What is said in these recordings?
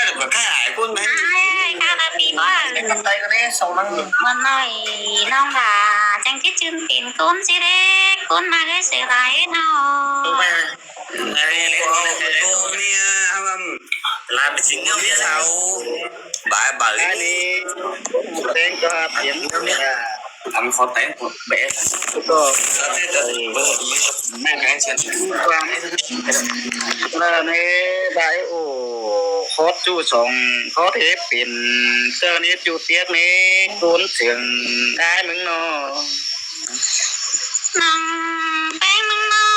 າຍ ຂ້າຫຼາຍຄົນໄປ ອ້າຍ ຂ້າກະມີບໍ່ ໄປກັນເດ້ ສອງນາງ ມັນໜ້ອຍ ນ້ອງຫຼ້າ ຈັ່ງຄິດຈື່ນເປັນຄົນຊິເດັກ ຄົນມາເລີຍເສຍຫຼາຍເນາະ ໄປ ໄປ ໄປ ໄປ ໄປ ໄປ ໄປ ລາວເປັນສິ່ງເດີມເດເຖົ້າ ບາຍບາຍ ອັນນີ້ແຕງກວາປ່ຽນ ອຳຂໍແຕງແບບ ກໍ ແມ່ນແມ່ນ ຄວາມ ເອີ ໃນໄດໂອ ພອດຢູ່ສອງ ພອດເຮັດເປັນເຈົ້ານີ້ຢູ່ຕຽກນີ້ ໂກນເສຍງໄດ້ມຶງເນາະ. ນ້ອງແປ້ງມຶງເນາະ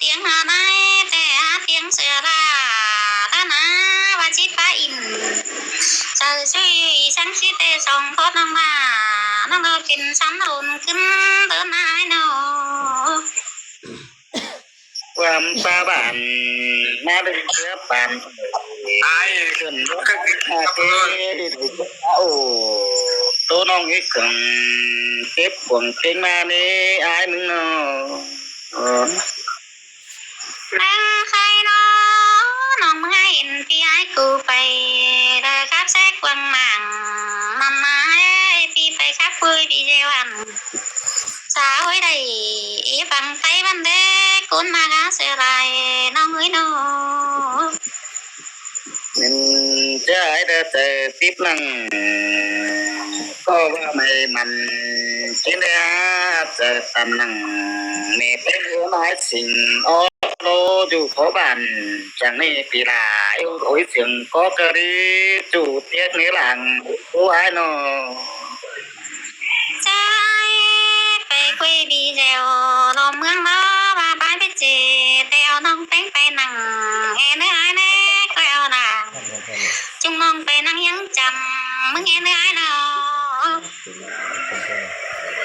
ຕຽງຫາໄດ້ແຕ່ຫາຕຽງເສືອລາ ຕາໜາວ່າຊິປາອິນ ເຈົ້າຊ່ວຍສັງສິເຕສອງພອດນ້ອງວ່າ ນ້ອງເອົາເປັນສັນໂອນຂຶ້ນເດີນາຍເນາະ. ຄວາມສາບານມາເລີຍເສືອປານ ຕາຍ ເພິ່ນບໍ່ເຄີຍເຫັນຫາເກ ໂອ້ ໂຕນ້ອງເຮັດເຄື່ອງເກັບຂອງເກັງມານີ້ ອາຍມຶງເນາະ. ນາໄຄເນາະ ນ້ອງເມື່ອເຫັນພີ່ອ້າຍກູໄປ ລະກັບແຊກວາງໝາງ ມັນມາໃຫ້ພີ່ໄປຄັບຄຸຍພີ່ເຈວັນ ສາວເອີຍໄດ້ ເອຟັງໄປວັນເດ ກຸນມາກາເສຍຫຼາຍ ນ້ອງເອີຍເນາະ. ແມ່ນຈະໃຫ້ເດີໃຈຕິດໜັງ ກໍວ່າໄມ່ມັນ ຈິງໄດ້ຫາເຈີຕຳໜັງ ແມ່ໄປເຮືອມາຍສິງ ອອໂລຢູ່ເຂາະບ້ານ ຈັ່ງນີ້ປີລາ ໂອ້ຍ ສຽງກໍກະດີ ຈູດຕຽກໃນຫຼັງ ໂອ້ຍເນາະ. ຈາຍໄປຄຸຍບີແຈວລອມເມືອງເນາະ ວ່າບາຍໄປເຈ ແຕ່ເອົານ້ອງແປ້ງໄປນັ່ງ ແອເນອອາຍແນ ກວຍເອົາລາ ຈຸງນ້ອງໄປນັ່ງຍັງຈຳ ມຶງແອເນອອາຍເນາະ.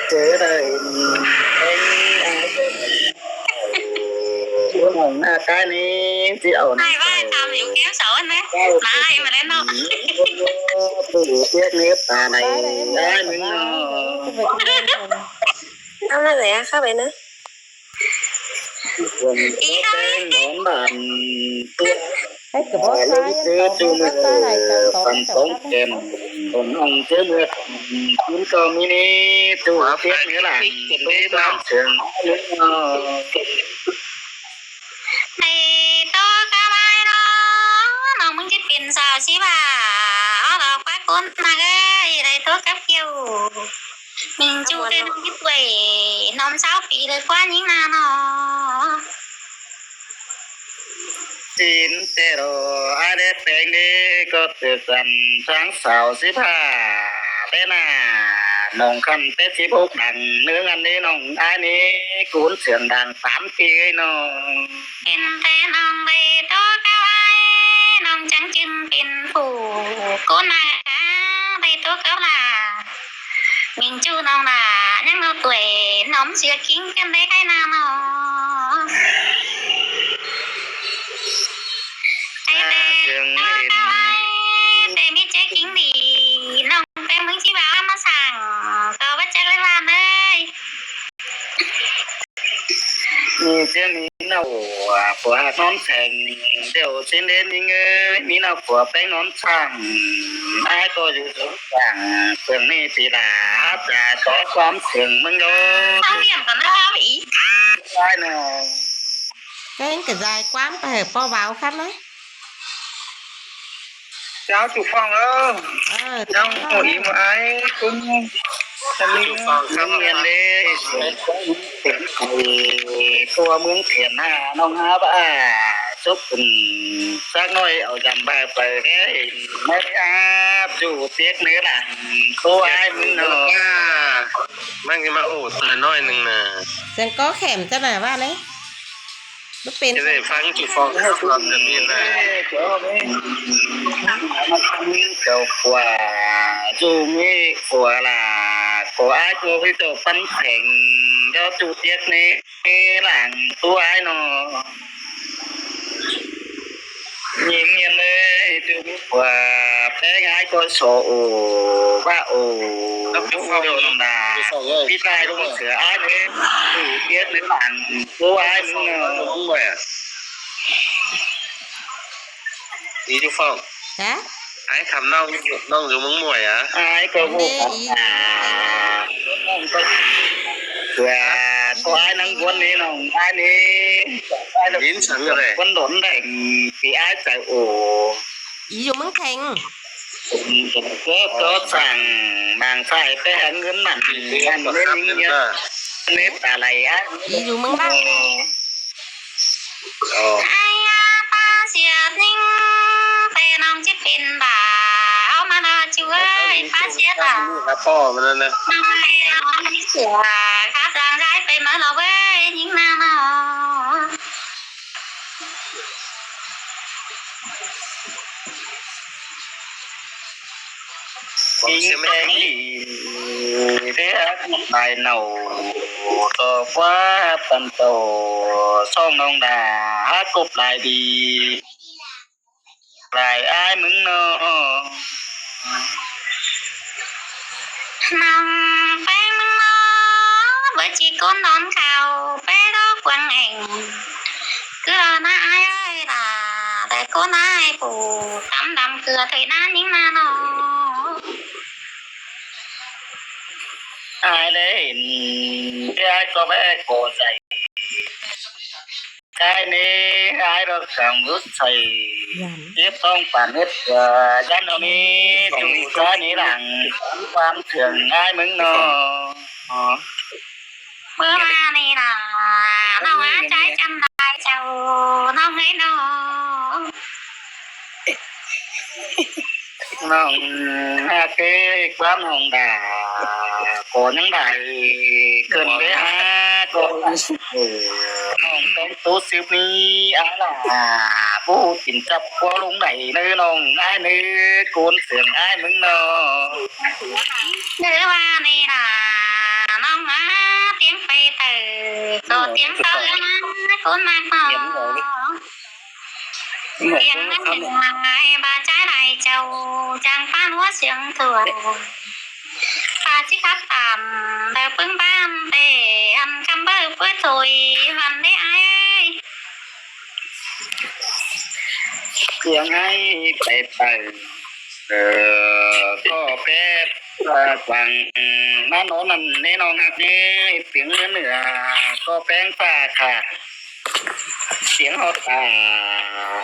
ເຈໄດ້ເອັງອາຍ ຄົນຫ້ອງໜ້າຕານີ້ຊິເອົາ ອ້າຍວ່າຕາມຢູ່ແກ້ມເສົາຫັ້ນນະ ມາອ້າຍມາແລ້ວເນາະ. ຜູ້ເສຍເນບຕາໃນອ້າຍມຶງເນາະ. ເອົາມາແລ້ວ ເຂົ້າໄປນະ. ອີກແລ້ວ ນອນບ້ານ ໃຫ້ກະບອກຊາຍ ເຈີຈູມື ຟັນສອງແກ້ມ ຄົນຫ້ອງເຈີເມືອ ຄືນກໍມີນີ້ ຕູເສຍເນລາ ຕູນອນເຊີງ ໄດ້ໂຕກັບອ້າຍນ້ອງ ນ້ອງມຶງຈະເປັນສາວຊິວ່າ ເອົາດອກປາກົນນາເອີຍ ໄດ້ໂຕກັບກ່ຽວ ມິງຈູເປັນຜູ້ຊ່ວຍ ນ້ອງຊາວປີເລີຍກວ່າຍິງນານ້ອງ. ຈີນແຕ່ລໍອ້າຍແດດແປງເດ ກໍເກີດສັນຊ້າງສາວສິບຫ້າແຕ່ໜ້າ ນ້ອງຄັນແປດສິບຫົກດັງ ເນື້ອງອັນນີ້ນ້ອງອ້າຍນີ້ ກູນເສຍງດັງ ສາມປີເອີຍນ້ອງ. ເຫັນແຕ່ນ້ອງໄດ້ໂຕກັບອ້າຍ ນ້ອງຈັ່ງຈຶ່ງເປັນຜູ້ໂກນໜ້າໄດ້ໂຕກັບຫຼ້າ ມິງຈູນ້ອງຫຼ້າຍັງເອົາຕົວຍ ນ້ອງເສືອກິງກັນໄດ້ໄດ້ນານ້ອງ. ໄດ້ແຕ່ໂຕກັບອ້າຍ ແຕ່ມີເຈກິງດີ ນ້ອງແປ້ງມຶງຊິວ່າມາສ້າງ ກໍວ່າຈັກໄດ້ວ່າເລີຍ. ມີເທື່ອມີເນາະ ຜົວນອນແສງ ດຽວຊິເດນຍິງເອີຍ ມີເນາະຜົວແປ້ງນອນຊ່າງ ອ້າຍກໍຢູ່ສູງກາງ ເຄື່ອງນີ້ປີດາ ຈະຂໍຄວາມເສີງເມືອງໂຍ ເອົາຫຼຽນກ່ອນນະອີ ໄດ້ເນາະ ແປ້ງກະຈາຍຄວາມໄປເຮີ ບໍ່ເວົ້າຄັກນະ. ເຈົ້າຈຸຟອງເອີ ເອີ ເຈົ້າໂຫອີໝູ່ອ້າຍຄຸນ ອັນນີ້ ເມືອງເມນເດ້ ເປັນໄຂ້ ຕົວເມືອງເຂດໜ້າ ນ້ອງຫາບອ້າ ຈົບຂຶ້ນ ຈັກໜ້ອຍເອົາຈຳບາຍໄປເດ້ ມາອາບຢູ່ເຕັກເນລະ ໂຕອ້າຍມຶງເນາະ ມັນຊິມາໂອ້ຕົວນ້ອຍໜຶ່ງນະ ສຽງກໍແຂມຈັ່ງໃດວ່າເລີຍ. ບໍ່ເປັນ ຈະໄດ້ຟັງຈຸຟອງຄຳລຳຈະມີນະ ເຈົ້າຂົວ ຈູມີຂົວລະ ຂໍອ້າຍໂກໃຫ້ເຈົ້າປັນແຂງ ເຈົ້າຈູຕຽກໃນຫຼັງຕົວອ້າຍເນາະ ຍິງເງິນເລີຍ ຈູມີຂົວແປ້ງອ້າຍກໍສໍໂອ ວ່າໂອ ເຈົ້າຄືເວົ້ານຳດາ ພີ່ຊາຍລູກເສືອອ້າຍເດ້ ຕຽກໃນຫຼັງ ໂອ້ ອ້າຍມຶງເນາະ ອີຈຸຟອງ ຮະ ອ້າຍຄຳນ້ອງ ນ້ອງຢູ່ເມືອງມວຍອະ ອ້າຍກໍຮູ້ ເອີ ກໍອ້າຍນັ່ງວົນນີ້ນ້ອງ ອ້າຍນີ້ ຍິນສັງເລີຍ ຄົນດົນໄດ້ ທີ່ອ້າຍໃຈໂອ ອີຢູ່ເມືອງແຂງ ເກີດກໍສັ່ງ ບາງສາຍໄປຫາເງິນນັ້ນ ອັນເງິນເງິນ ເນັດອະໄລອະ ອີຢູ່ເມືອງບາງ ໄອ້ອາປາສຽບຍິງ ແຕ່ ເປັນບ້າ ເອົາມາລະຈຸເອີຍ ປ້າເສຍຕາ ພໍ່ມັນນັ້ນນະ ມາໃຫ້ເຮົາເສຍ ຂ້າຈາງໄດ້ໄປມາລະເວີຍ ຍິງນາເນາະ ມີແຕ່ດີແທ້ ອາກບຫຼາຍເນົ່າ ຕໍ່ວ່າປັນໂຕ ສອງນ້ອງດາ ອາກບຫຼາຍດີ ຫຼາຍອ້າຍມຶງເນາະ ນ້ອງແປ້ງເນາະ ເບີຈີໂກນນອນເຂົ້າ ແປ້ດອກກວາງແອງ ຄືລານາອ້າຍເອີຍລາ ແຕ່ໂກນອ້າຍປູ ຄຳດຳເກືອເທີຍນາຍິງນາເນາະ ອ້າຍໄດ້ເຫັນ ແຕ່ອ້າຍກໍແບກບໍ່ໃສ່ ກາຍນີ້ ອ້າຍດອກສັງລຸດໃສ່ ເຈັບທ້ອງປານເຮັດເສືອ ຢ້ານເຮົານີ້ ຈູ້ຊາຍນີ້ຫຼັງ ຄວາມເຖິງອ້າຍມຶງເນາະ ເມື່ອວານນີ້ນະ ນ້ອງອາໃຈຈຳໄດ້ເຈົ້າ ນ້ອງເອີຍເນາະ. ນ້ອງຫາກເອີຍ ຄວາມນ້ອງດາ ກໍຍັງໄດ້ ເກີນໄປຫາກໍ ນ້ອງແຕ່ງໂຕສືບນີ້ ອາລາ ຜູ້ກິນຈັບຄົວລົງໄດ້ເດີນ້ອງ ອ້າຍເດີ ໂກນເສຍງອ້າຍມຶງເນາະ ເດີວ່ານີ້ນະ ນ້ອງອາຕຽງໄປເຕີ ກໍຕຽງເຕົ້າເອີຍນະ ໂກນມາກເນາະ. ວຽງນັ້ນຫາຍບາດໃຈຫຼາຍເຈົ້າ ຈາງປານຫົວສຽງຕົວ ປາຊິຂັບຕາມ ແຕ່ປຶ້ງບ້ານແຕ່ ອັນຄຳເບີເປີດໂຕຍ ວັນໄດ້ອ້າຍ ສຽງໃຫ້ໄປໄປ ເອີ ກໍແປດ ເອີ ກວາງ ມານອນນັ້ນແນ່ນອນຮັກແນ່ ປຽງເໜືອ ກໍແປງປາກຂາ ສຽງຮອດຕາ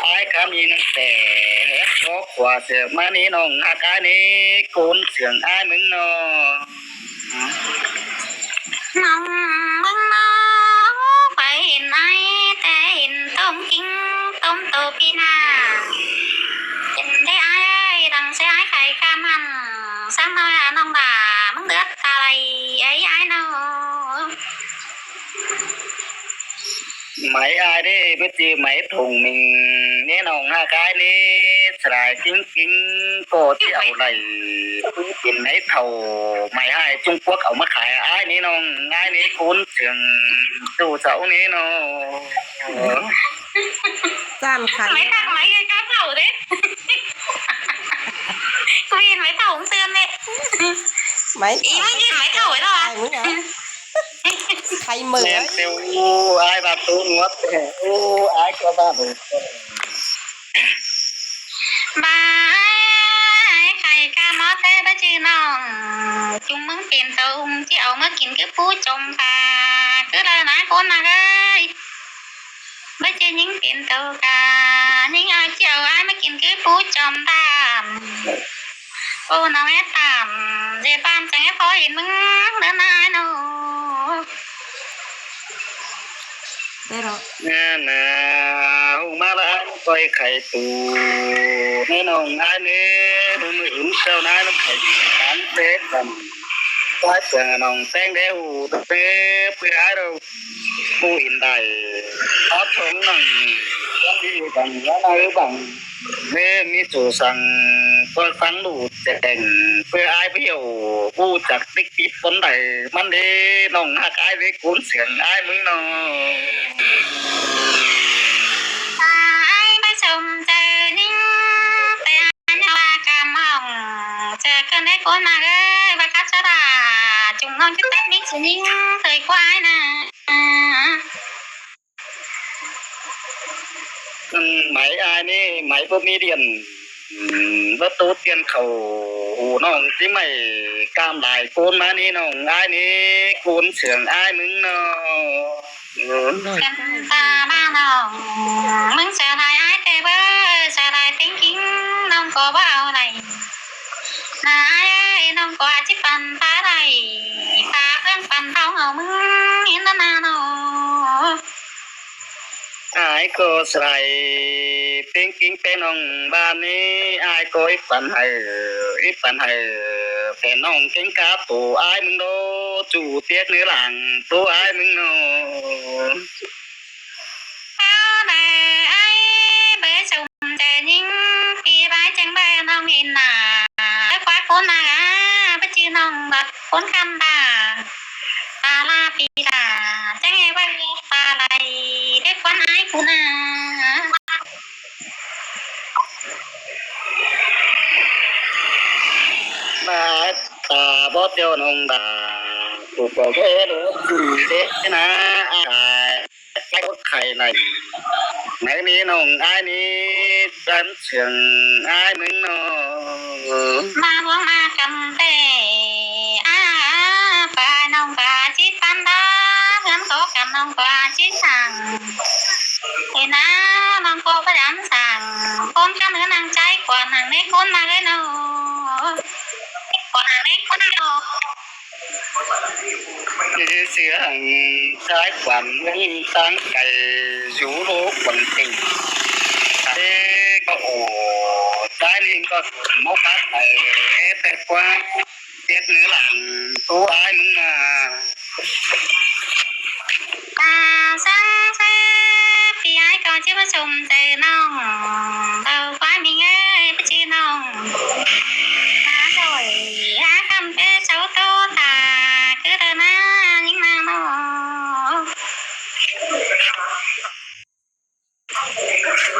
ອ້າຍກະມີນັກແຕ່ ແຮກຄອຂວາເສືອກມານີ້ນ້ອງຮັກອ້າຍນີ້ ໂກນເສຍງອ້າຍມຶງເນາະ ນ້ອງເບິ່ງນ້ອງ ຂ້ອຍເຫັນອ້າຍແຕ່ເຫັນຕົມກິ່ງ ຕົມໂຕປີໜ້າ ເປັນໄດ້ອ້າຍ ດັ່ງໃຈອ້າຍໄຂ່ກາມັນ ສັກໜ້ອຍອະນ້ອງຫຼ້າ ມຶງເລືອດຕາໄຫຼ ເອີຍອ້າຍເນາະ. ໄໝອ້າຍເດ້ ເບິດຈື່ໄໝຖົງມິງ ແນ່ນ້ອງຫາກອ້າຍນີ້ ສະຫຼາຍຈິງໆ ກໍຊິເອົາໄຫຼ ເປັນໄໝເຖົ້າ ໄໝອ້າຍຈຸງພວກເອົາມາຂາຍອ້າຍນີ້ນ້ອງ ອ້າຍນີ້ຄູນເຖິງສູ່ເຈົ້ານີ້ເນາະ. ຈານໄຂ່ ໄໝທັກໄໝໃກ້ກັບເຖົ້າເດ້ ກູເຫັນໄໝເຖົ້າເຕືອນເດ້ ໄໝ ອີ ມຶງເຫັນໄໝເຖົ້າໄວ້ລະວະ ໄຂ່ເໝີ ແມ່ນເຕີ ໂອ້ ອ້າຍວ່າໂຕງວດແທ້ ໂອ້ ອ້າຍກໍວ່າ ບາຍ ໄຂ່ກາມອດແທ້ ບໍ່ຈື່ນ້ອງ ຈຸງມຶງເປັນໂຕອຸ່ມ ຊິເອົາມາກິນຄືປູຈົ່ມປາ ຄືລະນາຄົນນະເອີຍ ບໍ່ຈື່ຍິງເປັນໂຕກາ ຍິງເອົາ ຊິເອົາອ້າຍມາກິນຄືປູຈົ່ມຕາມ ໂອ້ ນ້ອງແອດຕາມ ເຈປາມຈັ່ງໃຫ້ພໍ່ເຫັນມຶງເດີນາຍເນາະ ໄດ້ເນາະ ງານນາ ຮູ້ມາລະອັນ ກ່ອຍໄຂ່ຕູ ໃນນ້ອງນາຍເນີ ມື້ອື່ນເຈົ້ານາຍນຳໄຂ່ຕາມເສກກັນ ຄວາຍເສືອນ້ອງແຕງແດວເດີ ເພື່ອໃຫ້ເຮົາ ຜູ້ເຫັນໄດ້ ອາສົງນັງ ຄວາມດີບັງ ລະນາຍບັງ ເມື່ອມີສູ່ສັງ ກໍຟັງຮູ້ແຈ້ງ ເພື່ອອ້າຍພຽວ ຮູ້ຈັກຕິກຕິດຄົນໃດ ມັນເດ້ ນ້ອງຮັກອ້າຍເດ້ ຄູນສຽງອ້າຍມຶງເນາະ ອ້າຍໄປຊົມເຈີຍິງ ແຕ່ອັນວ່າກຳມອງ ເຈີເກີນໄດ້ຄົນມາເອີຍ ວ່າກັບສະດາ ຈຸງນ້ອງຈຸດຕັດມິກສະຍິງ ເຄີຍຄວາຍນະ. ໄໝອ້າຍນີ້ ໄໝບໍ່ມີດຽນ ບໍ່ຕູດຽນເຂົ້າ ໂອ ນ້ອງຊິໄໝກາມຫຼາຍໂກນມານີ້ ນ້ອງອ້າຍນີ້ ໂກນເຊື່ອງອ້າຍມຶງເນາະ ກັນຕາມານ້ອງ ມຶງສະຫຼາຍອ້າຍແຕ່ເບີ ສະຫຼາຍເຕັງກິງ ນ້ອງກໍບໍ່ເອົາໄດ້ ນາອ້າຍເອີຍ ນ້ອງກໍອາດຊິປັນພາໄດ້ ພາເຄື່ອງປັນເທົາເອົາມຶງ ເຫັນນະນານ້ອງ. ອ້າຍກໍສະໄຫຼ ເປັນກິງແປນ້ອງບ້ານນີ້ ອ້າຍກໍອີກປັນໃຫ້ ອີກປັນໃຫ້ແຟນນ້ອງເກັ່ງກາໂຕອ້າຍມຶງໂດ ຈູ້ຕຽກເນື້ອຫຼັງໂຕອ້າຍມຶງເນາະ. ເອົາແດ່ອ້າຍ ເບີສົມໃຈຍິງ ປີບາຍຈັ່ງໃດນ້ອງເຫັນໜ້າ ເອີ ຄວາຄົນນາ ປະຈື່ນ້ອງບັດ ຄົນຄຳດາ ປາລາປີດາ ຈັ່ງໃຫ້ໄວຕາໄຫຼ ດ້ວຍຄວັນອາຍຜູ້ນາ ບາດຕາບອດດຽວນ້ອງດາ ຜູ້ກໍແຄ່ເດີ ຄືເດນາ ອາຍ ໃຈອົດໄຂໄດ້ ໃນນີ້ນ້ອງອາຍນີ້ ຈຳເຊື່ອງອາຍມຶງເນາະ ມາຫວງມາກຳແຕ່ ອາ ປາຍນ້ອງກະຈິດປັນດາ ເຮືອນກໍກຳນ້ອງກະຈິດສ້າງ ເອີ ນາ ນ້ອງກໍພະຍາຍາມສ້າງ ຄວາມຄຳເຮືອນນາງໃຈ ກວ່ານາງເນກຄົນມາເລີຍເນາະ ກວ່ານາງເນກຄົນເນາະ. ເສຍງສາຍຄວັນເມືອງຕ່າງໄກ ຢູ່ໂລກຄົນຕິງ ເອກະໂອ ສາຍລິງກໍໝົກປັດໄປ ແຕ່ກວ່າເຈັດເນື້ອຫຼັງໂຕອ້າຍມຶງນາ ກາສັງເສ ພີ່ອ້າຍກໍຈະບໍ່ສົມໃຈນ້ອງ ເບົາຄວາຍມິງເອີຍ ປະຈື່ນ້ອງ ມາໂດຍ ຫາຄຳເປັນເສົາໂຕຕາ ຄືເດີນາຍິງນາງນ້ອງ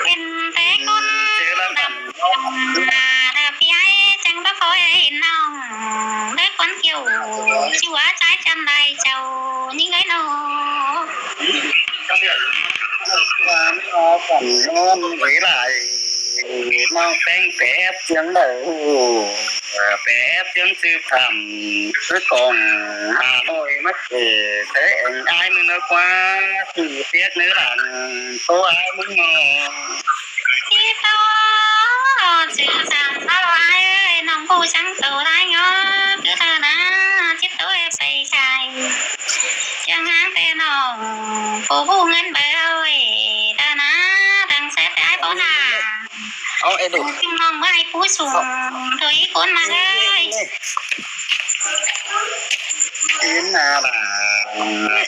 ເປັນແຕ່ຄົນດຳ ດາພີ່ອ້າຍຈັ່ງບໍ່ຄ່ອຍເຫັນນ້ອງ ເລີຍຄວັນກ່ຽວ ຊິວ່າໃຈຈຳໄດ້ເຈົ້າຍິງເອີຍນ້ອງ ຄວາມຮອກຳນອນເວລາ ນ້ອງແປ້ງແປບຈັ່ງໃດ ແປບຈັ່ງຊື່ຄຳ ຄືກອງຫານ້ອຍມາເກແທງອ້າຍມຶງເນາະ ກວ່າຊິປຽກເນື້ອຫຼັງໂຕອ້າຍມຶງເນາະ ທີ່ໂຕຊື່ສັງເອົາອ້າຍເອີຍ ນ້ອງຜູ້ສັງໂຕຫຼາຍງໍ ຄືເດີນາຈິດໂຕເອໄປໃສ ຈັ່ງຫາງແຕ່ນ້ອງ ຜູ້ຜູ້ເງິນເບີເອີຍ ເດີນາດັງແຊແຕ່ອ້າຍບໍ່ຫາ ເອົາໄອ້ດຸ ເອົາ ຈຶ່ງນ້ອງບໍ່ໃຫ້ຜູ້ສູງ ໂດຍອີກຄົນມາເລີຍ ອີນາລາ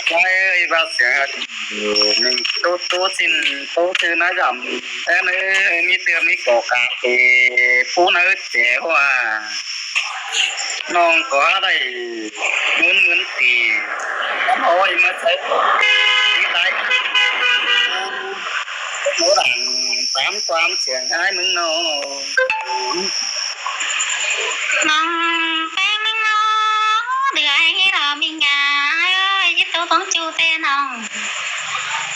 ໃຈເອີຍວ່າເສຍ ໜຶ່ງໂຕໂຕຊິນໂຕຊື່ນາຢຳ ແຕ່ເອີຍມີເທື່ອມີກໍກາເອ ຜູ້ນາເອີຍແຈວ່າ ນ້ອງກໍໄດ້ໝື່ນໆປີ ໂອ້ຍ ມາໃສ່ ໂບລານຕາມຄວາມເຊື່ອອ້າຍມຶງເນາະ ນ້ອງແປ້ງນາງເນາະ ເດືອຍລາມິງອາຍເອີຍ ຈິດໂຕຂອງຈູແຕ່ນ້ອງ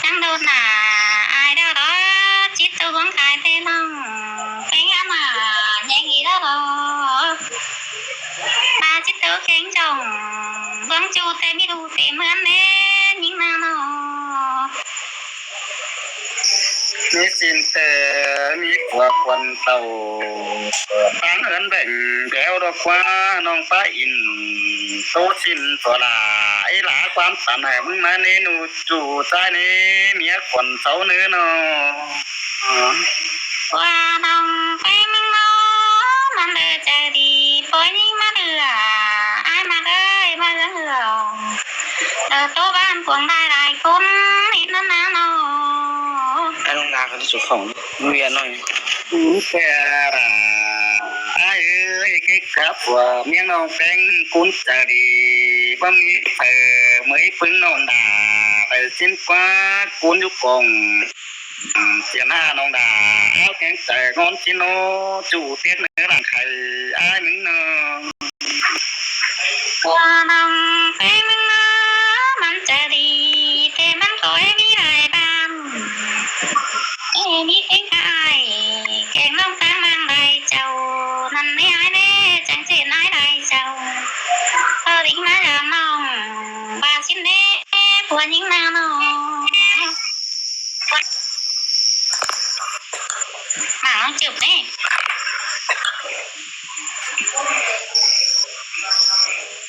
ນາງໂດນໜ້າອາຍດາວດອ ຈິດໂຕຂອງກາຍແຕ່ນ້ອງ ແປ້ງອາມາແຍງອີດາດອ ຕາຈິດໂຕແຂງຈ່ອງ ເບິ່ງຈູແຕ່ມີດູເຕັມເຮືອນແນ່ ຍິງນາງເນາະ ມີສິນແຕ່ມີກວ່າຄວັນເຕົາ ທາງເຮືອນແບ່ງແດວດອກກວ່າ ນ້ອງປ້າອິນໂຕສິນຕົວຫຼາຍຫຼາ ຄວາມສັນໃຫ້ມຶງມາເນນູ ຈູຊາຍເນ ເມຍຂວັນເຊົາເນີເນາະ ວ່ານ້ອງໄປເມືອງນອກ ມັນເດີໃຈດີ ປ່ອຍຍິງມາເຫຼືອ ອ້າຍມາເດີ ມາເຫຼືອ ເດີໂຕບ້ານກວາງຫຼາຍໆຄົນ ເຫັນນຳນາເນາະ ອ້າຍນ້ອງນາກໍໄດ້ເຈົ້າຂອງ ເວຍໜ້ອຍ ແຕ່ລະ ອ້າຍເອີຍ ເກັກກັບວ່າເມຍນ້ອງແປ້ງກຸນໃຈດີ ບໍ່ມີໃຜເໝີຍປຶງນ້ອງດາ ໄປສິ້ນກວ່າກຸນຢູ່ກອງ ສຽນຫານ້ອງດາ ເອົາແຂງໃຈງອນຊິໂນ ຈູເຕັກເນີຫຼັງໄຂ່ ອ້າຍມຶງເນາະ ວ່ານ້ອງແປ້ງເນາະ ມັນໃຈດີ ແຕ່ມັນກໍໃຫ້ມີຫຼາຍບ້ານ ເອີ ມີເພງກະອ້າຍ ແກງນ້ອງຕາງນາງໄດ້ເຈົ້າ ນັ້ນແນ່ອ້າຍແນ່ ຈັ່ງເຈນອ້າຍໄດ້ເຈົ້າ ພໍດີມາຢາມນ້ອງ ວ່າຊິນແນ່ ຜົວຍິງນານ້ອງ ມານ້ອງຈຶບເດ້ ເ